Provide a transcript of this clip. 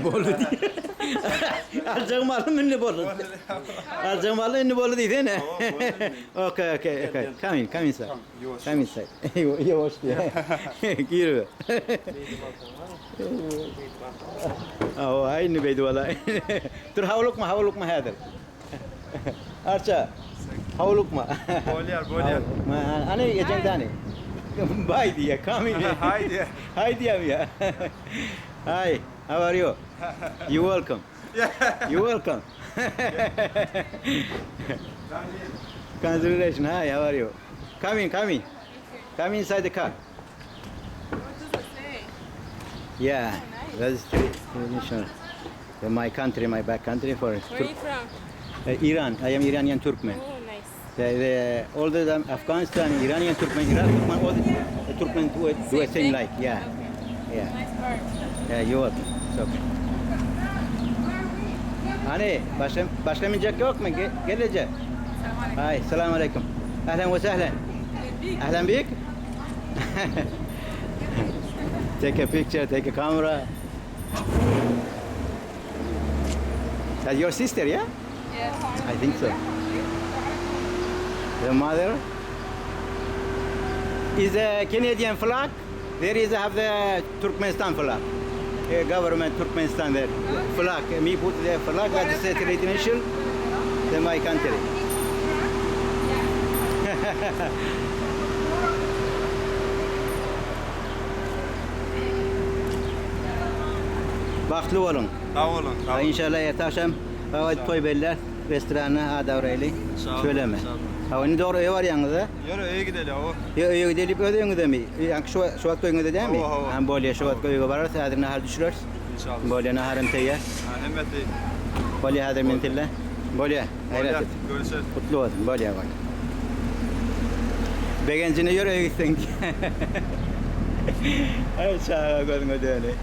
Boldy diýýär. Aljak malym indi boldy. Aljak malym indi boldy diýsene. Okay, okay, okay. Come in, come inside. Come inside. Ýuwaş diýýär. Gir. Awa, indi beýdip alaý. Dur, howlukma, howlukma häzir. Arça, howlukma. Bolýar, bolýar. Ana, ejeň dany. Baý diýýär, come in. Haý diýýär. Haý diýýärmi ýa? Hi, how are you? You welcome. You welcome. Congratulations. Hi, how are you? Come in, come in. Come inside the car. What does it say? Yeah, Oh, nice. registration. My country, my back country for Where are you from? Uh, Iran. I am Iranian Turkmen. Oh, nice. The, the, all the um, Afghanistan, Iranian Turkmen, Iraq Turkmen, all the the Turkmen do it, do it same thing? like, yeah. Okay. Yeah. Nice part. Yeah, you're welcome. It's okay. Hani başka başka minecek yok mu? Ge gelecek. Hi, selam aleyküm. Ahlen ve sahlen. Ahlen bik. take a picture, take a camera. That's your sister, yeah? Yeah. I think so. The mother is a Canadian flag. There is have the Turkmenistan flag. Uh, government Turkmenistan there flag. Me put the flag that is a traditional. The my country. Bagtly boluň. Sag boluň. Sag boluň. Inşallah erte agşam Gaýdyp toý bellär restorana adawraýly Inşallah, tüweleme. inşallah. Hawa indi dogry öýe barýaňyz-a? Ýör öýe gideli hawa. Ýa öýe gideli diýip öz öýüňizemi? Ýaňky şu şu wagt öýüňizde dälmi? Hawa, hawa. Ha bolýa şu wagt öýe bararys häzir nahar düşüreris. Inşallah. Bolýa naharam teýýar. Ha hemmesi. Bolýa häzir men tille. Bolýa. Bolýa. Gaýrat et. Görüşeris. Gutly bolsun. Bolýa bolýa. Begenjine ýör öýe gitseň. Aý çaga gözüňe döneý.